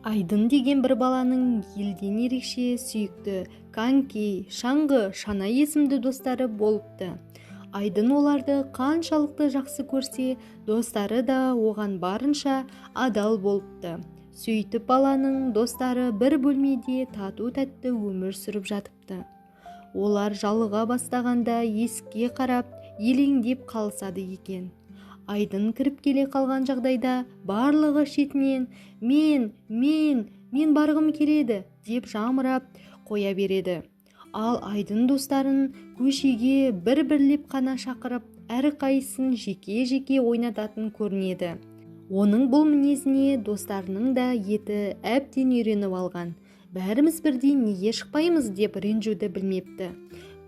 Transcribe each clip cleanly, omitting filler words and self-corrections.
Айдын деген бір баланың елден ерекше сүйікті коньки, шаңғы, шана есімді достары болыпты. Айдын оларды қаншалықты жақсы көрсе, достары да оған барынша адал болыпты. Сөйтіп, баланың достары бір бөлмеде тату-тәтті өмір сүріп жатыпты. Олар жалыға бастағанда есікке қарап, елеңдеп қалысады екен. Айдын кіріп келе қалған жағдайда барлығы шетінен «Мен, мен, мен барғым келеді» деп жамырап қоя береді. Ал Айдын достарын көшеге бір-бірлеп қана шақырып, әрқайсысын жеке-жеке ойнататын көрінеді. Оның бұл мінезіне достарының да еті әбден үйреніп алған. Бәріміз бірдей неге шықпаймыз деп ренжуді білмепті.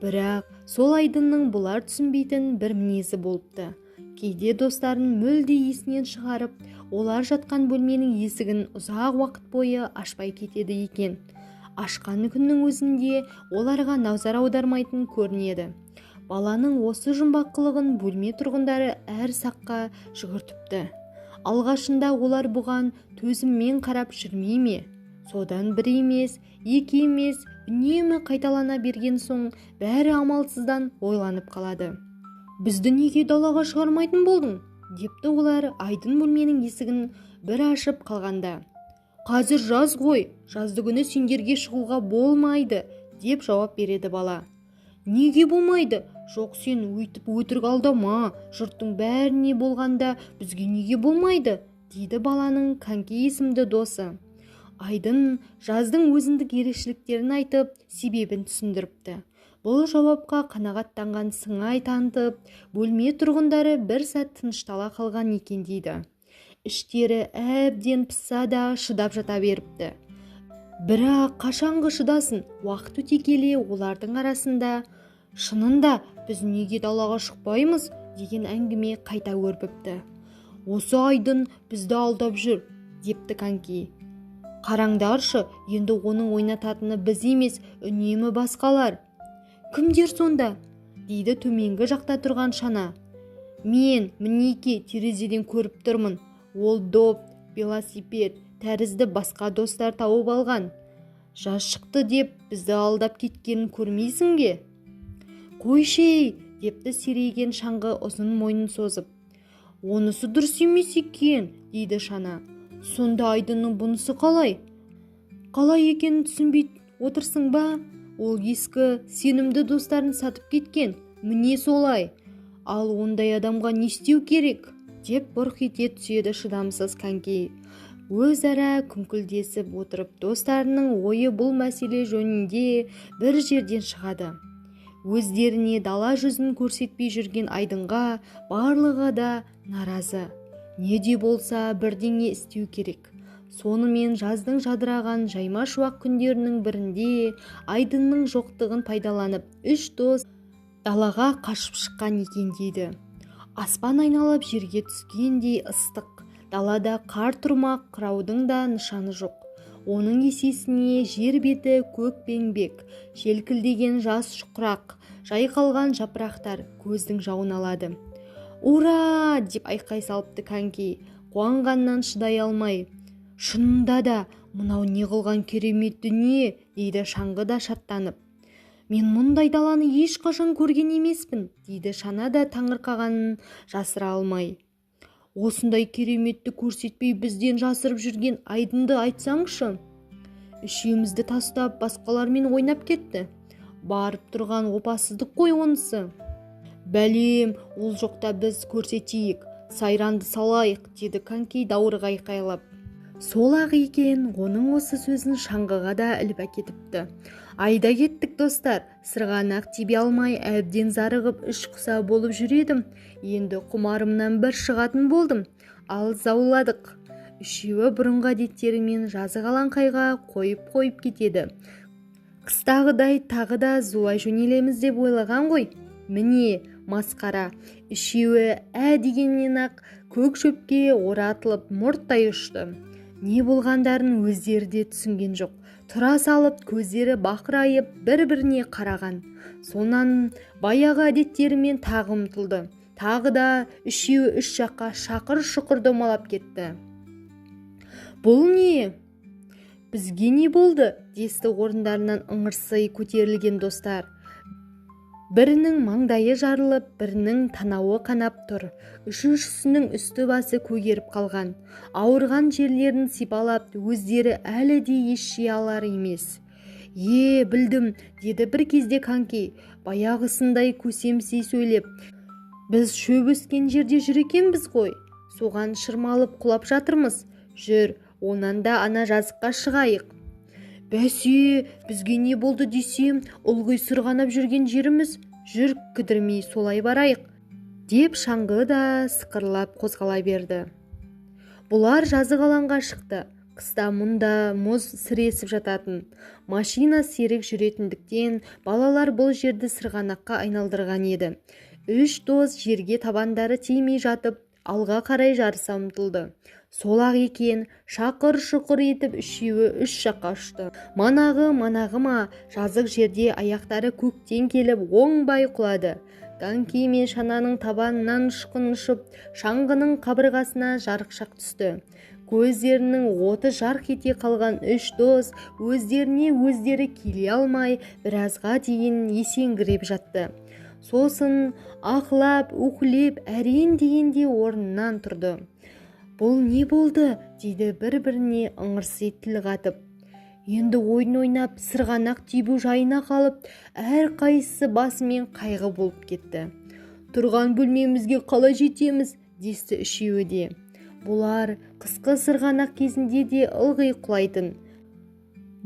Бірақ сол Айдынның бұлар түсінбейтін бір мінезі болыпты. Кейде достарын мүлде есінен шығарып, олар жатқан бөлменің есігін ұзақ уақыт бойы ашпай кетеді екен. Ашқан күннің өзінде оларға назар аудармайтын көрінеді. Баланың осы жұмбақ қылығын бөлме тұрғындары әр саққа жүгіртіпті. Алғашында олар бұған төзіммен қарап жүрмей ме? Содан бір емес, екі емес, үнемі қайталана берген соң бәрі амалсыздан ойланып қалады. «Бізді неге далаға шығармайтын болдың?» депті олар Айдын бөлменің есігін бір ашып қалғанда. «Қазір жаз ғой, жазды күні сендерге шығуға болмайды», деп жауап береді бала. «Неге болмайды? Жоқ, сен өйтіп өтірік алдама, жұрттың бәріне болғанда бізге неге болмайды?» дейді баланың Коньки есімді досы. Айдын жаздың өзіндік ерекшеліктерін айтып, себебін түсіндіріпті. Бұл жауапқа қанағаттанған сыңай танытып, бөлме тұрғындары бір сәт тыныштала қалған екен дейді. Іштері әбден пысса да шыдап жата беріпті. Бірақ қашанғы шыдасын, уақыт өте келе олардың арасында «Шынында біз неге далаға шықпаймыз?» деген әңгіме қайта өрбіпті. «Осы Айдын бізді алдап жүр», депті Коньки. «Қараңдаршы, енді оның ойнататыны біз емес, үнемі басқалар». «Кімдер сонда?» дейді төменгі жақта тұрған Шана. «Мен, мінеки, терезеден көріп тұрмын. Ол доп, велосипед тәрізді басқа достар тауып алған. Жаз шықты деп бізді алдап кеткенін көрмейсің бе?» «Қойшы ей», депті серейген Шаңғы ұзын мойнын созып. «Онысы дұрыс емес екен», дейді Шана. «Сонда Айдынның бұнысы қалай?» «Қалай екенін түсінбей отырсың ба? Ол ескі сенімді достарын сатып кеткен, міне солай. Ал ондай адамға не істеу керек?» деп бұрқ ете түседі шыдамсыз Коньки. Өзара күңкілдесіп отырып, достарының ойы бұл мәселе жөнінде бір жерден шығады. Өздеріне дала жүзін көрсетпей жүрген Айдынға барлығы да наразы. Не де болса бірдеңе істеу керек. Сонымен жаздың жадыраған жайма шуақ күндерінің бірінде Айдынның жоқтығын пайдаланып, үш дос далаға қашып шыққан екен дейді. Аспан айналып жерге түскендей ыстық. Далада қар тұрмақ қыраудың да нышаны жоқ. Оның есесіне жер беті көкпеңбек, желкілдеген жас құрақ, жайқалған жапырақтар көздің жауын алады. «Ура!» деп айқай салыпты Коньки қуанғаннан шыдай алмай. «Шынында да, мынау не қылған керемет дүние!» дейді Шаңғы да шаттанып. «Мен мұндай даланы ешқашан көрген емеспін», дейді Шана да таңырқағанын жасыра алмай. «Осындай кереметті көрсетпей бізден жасырып жүрген Айдынды айтсаңшы. Үшеумізді тастап, басқалармен ойнап кетті. Барып тұрған опасыздық қой онысы». «Бәлем, ол жоқта біз көрсетейік, сайранды салайық», деді Коньки даурыға айқайлап. Сол-ақ екен, оның осы сөзін Шаңғыға да іліп әкетіпті. «Айда кеттік, достар! Сырғанақ тебе алмай, әбден зарығып, іш құса болып жүр едім. Енді құмарымнан бір шығатын болдым. Ал зауладық!» Үшеуі бұрынғы әдеттерімен жазық алаңқайға қойып-қойып кетеді. Қыстағыдай тағы да зулай жөнелеміз деп ойлаған ғой. Міне, масқара! Үшеуі ә дегеннен-ақ көк шөпке оратылып мұрттай ұшты. Не болғандарын өздері де түсінген жоқ. Тұра салып көздері бақырайып бір-біріне қараған. Сонан баяғы әдеттерімен тағы ұмтылды. Тағы да үшеуі үш жаққа шақыр-шұқыр домалап кетті. «Бұл не?» Бізге не болды?» десті орындарынан ыңырси көтерілген достар. Бірінің маңдайы жарылып, бірінің танауы қанап тұр, үшіншісінің үсті-басы көгеріп қалған. Ауырған жерлерін сипалап, өздері әлі де ес жия алар емес. «Е, білдім», деді бір кезде Коньки, баяғысындай көсемси сөйлеп. «Біз шөп өскен жерде жүр екенбіз ғой, соған шырмалып құлап жатырмыз. Жүр, онан да ана жазыққа шығайық». «Бәсе, бізге не болды десем, ылғи сырғанап жүрген жеріміз. Жүр, кідірмей солай барайық», деп шаңғы да сықырлап қозғала берді. Бұлар жазық алаңға шықты. Қыста мұнда мұз сіресіп жататын. Машина сирек жүретіндіктен балалар бұл жерді сырғанаққа айналдырған еді. Үш дос жерге табандары тимей жатып, алға қарай жарыса ұмтылды. Сол-ақ екен, шақыр-шұқыр етіп үшеуі үш жаққа ұшты. Манағы манағы ма, жазық жерде аяқтары көктен келіп оңбай құлады. Коньки мен шананың табанынан ұшқын ұшып, шаңғының қабырғасына жарықшақ түсті. Көздерінің оты жарқ ете қалған үш дос өздеріне өздері келе алмай, біразға дейін есеңгіреп жатты. Сосын ақылап, уһілеп, әрең дегенде орнынан тұрды. «Бұл не болды?» дейді бір-біріне ыңырси тіл қатып. Енді ойын ойнап, сырғанақ тебу жайына қалып, әрқайсысы басымен қайғы болып кетті. «Тұрған бөлмемізге қалай жетеміз?» десті үшеуі де. Бұлар қысқы сырғанақ кезінде де ылғи құлайтын.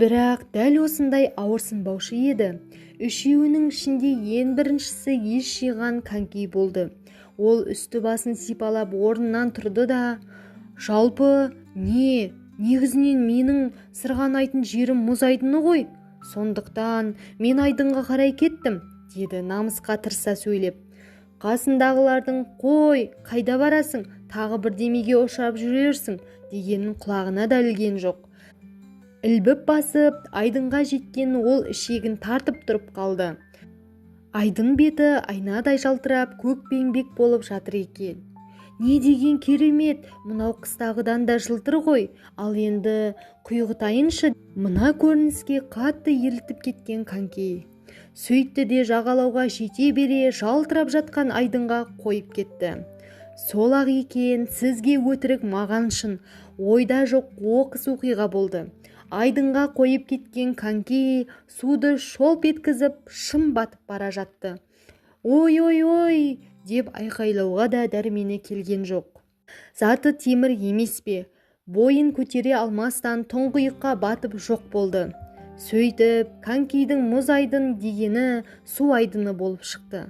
Бірақ дәл осындай ауырсынбаушы еді. Үшеуінің ішінде ең біріншісі ес жиған Коньки болды. Ол үсті-басын сипалап орнынан тұрды да, «Жалпы не, негізінен менің сырғанайтын жерім мұз айдыны ғой. Сондықтан мен айдынға қарай кеттім», деді намысқа тырыса сөйлеп. Қасындағылардың «Қой, қайда барасың, тағы бірдемеге ұшырап жүрерсің» дегенін құлағына да ілген жоқ. Ілбіп басып, айдынға жеткен ол ішегін тартып тұрып қалды. Айдын беті айнадай жалтырап, көкпеңбек болып жатыр екен. «Не деген керемет, мынау қыстағыдан да жылтыр ғой, ал енді құйғытайыншы», мына көрініске қатты елітіп кеткен Коньки. Сөйтті де жағалауға жете бере жалтырап жатқан айдынға қойып кетті. Сол-ақ екен, сізге өтірік, маған шын, ойда жоқ оқыс оқиға болды. Айдынға қойып кеткен Коньки суды шолп еткізіп, шым батып бара жатты. «Ой-ой-ой!» деп айқайлауға да дәрмені келген жоқ. Заты темір емес пе, бойын көтере алмастан тұңғиыққа батып жоқ болды. Сөйтіп, Конькидің мұз айдын дегені су айдыны болып шықты.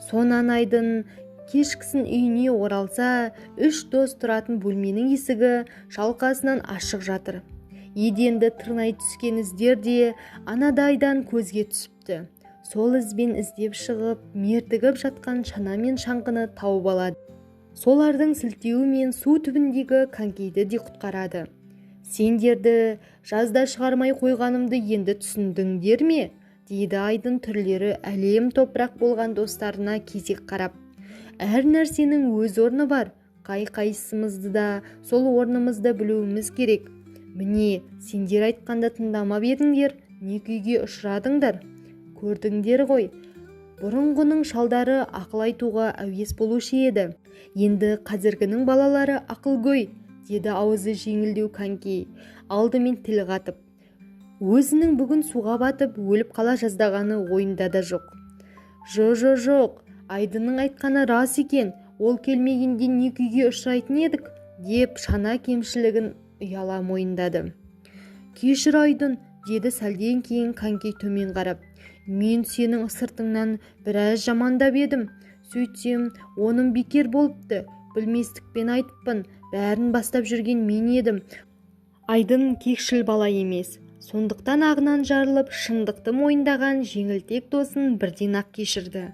Сонан Айдын кешкісін үйіне оралса, үш дос тұратын бөлменің есігі шалқасынан ашық жатыр. Еденді тырнай түскен іздер де анадайдан көзге түсіпті. Сол ізбен іздеп шығып, мертігіп жатқан шана мен шаңғыны тауып алады. Солардың сілтеуімен су түбіндегі Конькиді де құтқарады. «Сендерді жазда шығармай қойғанымды енді түсіндіңдер ме?» дейді Айдын түрлері әлем топырақ болған достарына кезек қарап. «Әр нәрсенің өз орны бар, қай-қайсымызды да сол орнымызды білуіміз керек. Міне, сендер айтқанды тыңдамап едіңдер, не күйге ұшырадыңдар? Көрдіңдер ғой, бұрынғының шалдары ақыл айтуға әуес болушы еді. Енді қазіргінің балалары ақылгөй», деді аузы жеңілдеу Коньки, алдымен тіл қатып. Өзінің бүгін суға батып, өліп қала жаздағаны ойында да жоқ. «Жо-жо-жоқ, Айдынның айтқаны рас екен, ол келмегенде не күйге ұшырайтын едік», деп шана кемшілігін ұяла мойындады. «Кешір, Айдын», деді сәлден кейін Коньки төмен қарап. «Мен сенің сыртыңнан біраз жамандап едім. Сөйтсем, оным бекер болыпты. Білместікпен айтыппын, бәрін бастап жүрген мен едім». Айдын кекшіл бала емес, сондықтан ағынан жарылып, шындықты мойындаған жеңілтек досын бірден-ақ кешірді.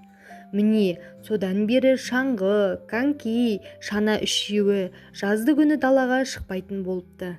Міне, содан бері шаңғы, коньки, шана үшеуі жазды күні далаға шықпайтын болыпты.